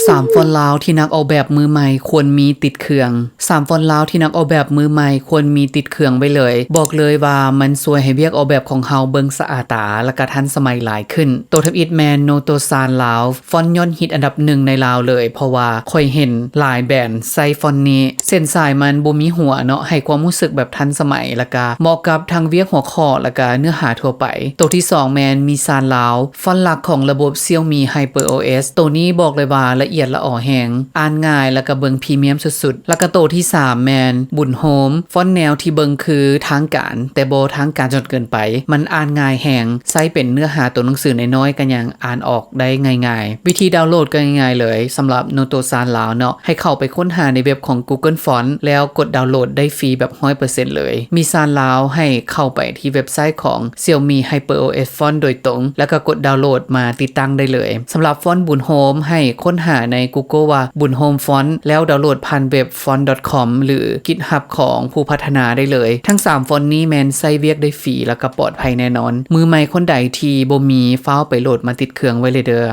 ສາມຟອນລາວທີ່ນັກອອກແບບມືໃໝ່ຄວນມີຕິດເຄື່ອງ. ສາມຟອນລາວທີ່ນັກອອກແບບມືໃໝ່ຄວນມີຕິດເຄື່ອງໄວ້ເລີຍ. ບອກເລີຍວ່າມັນຊ່ວຍໃຫ້ວຽກອອກແບບຂອງເຮົາເບິ່ງສະອາດຕາ ແລະກະທັນສະໄໝຫຼາຍຂຶ້ນ. ໂຕທຳອິດແມ່ນໂນໂຕຊານລາວ, ຟອນຍອດຮິດອັນດັບໜຶ່ງໃນລາວເລີຍ, ເພາະວ່າຂ້ອຍເຫັນຫຼາຍແບຣນໃຊ້ຟອນນີ້. ເສັ້ນສາຍມັນບໍ່ມີຫົວເນາະ, ໃຫ້ຄວາມຮູ້ສຶກແບບທັນສະໄໝ ແລະກະເໝາະກັບທັງວຽກຫົວຂໍ້ ແລະກະເນື້ອຫາທົ່ວໄປ. ໂຕທີສອງແມ່ນມີຊານລາວ, ຟອນຫຼັກຂອງລະບົບ Xiaomi HyperOS. ໂຕນີ້ບອກເລີຍວ່າລະອຽດລະອໍແຮງ, ອ່ານງ່າຍ ແລະກະເບິ່ງພຣີມຽມສຸດໆ. ແລະກະໂຕທີສາມແມ່ນບຸນໂຮມ, ຟອນແນວທີ່ເບິ່ງຄືທາງການ ແຕ່ບໍ່ທາງການຈົນເກີນໄປ, ມັນອ່ານງ່າຍແຮງ, ໃຊ້ເປັນເນື້ອຫາໂຕໜັງສືນ້ອຍໆ ກະຍັງອ່ານອອກໄດ້ງ່າຍໆ. ວິທີດາວໂຫຼດກໍງ່າຍໆເລີຍ, ສຳລັບໂນໂຕຊານລາວເນາະ, ໃຫ້ເຂົ້າໄປຄົ້ນຫາໃນເວັບຂອງ Google Font ແລ້ວກົດດາວໂຫຼດໄດ້ຟຣີແບບຮ້ອຍເປີເຊັນເລີຍ. ມີຊານລາວໃຫ້ເຂົ້າໄປທີ່ເວັບໄຊຂອງ Xiaomi HyperOS Font ໂດຍຕົງ ແລ້ວກໍກົດດາວໂຫຼດມາຕິດຕັ້ງໄດ້ເລີຍ. ສຳລັບຟອນບຸນໂຮມ ໃຫ້ຄົ້ນຫາໃນ Google ວ່າບຸນໂຮມຟອນ ແລ້ວດາວໂຫຼດຜ່ານເວັບ font.com ຫຼື GitHub ຂອງຜູ້ພັດທະນາໄດ້ເລີຍ. ທັງສາມຟອນນີ້ແມ່ນໃຊ້ວຽກໄດ້ຟຣີ ແລ້ວກໍປອດໄພແນ່ນອນ. ມືໃໝ່ຄົນໃດທີ່ບໍ່ມີ ຟ້າວໄປໂຫຼດມາຕິດເຄື່ອງໄວ້ເລີຍເດີ້.